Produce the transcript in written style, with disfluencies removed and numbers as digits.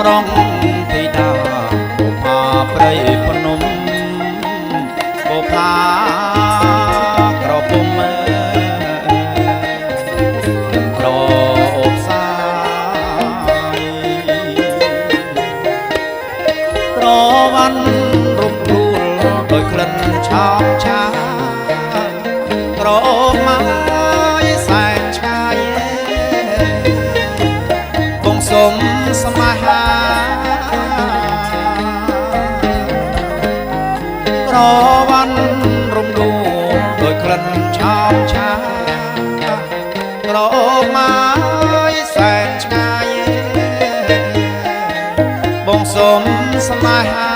រងធីតាបុផាព្រៃភ្នំបុផាក្រពុំក្រអូបសាយក្រវ៉ាន់រំដួលដោយក្លិនឆោមឆាក្រអូបម៉ាយសែនឆ្ងាយបងសុំស្មាហាក្រវ៉ាន់រំដួលដោយក្លិនឆោមឆាក្រអូបម៉ាយសែនឆ្ងាយបងសុំស្មាហា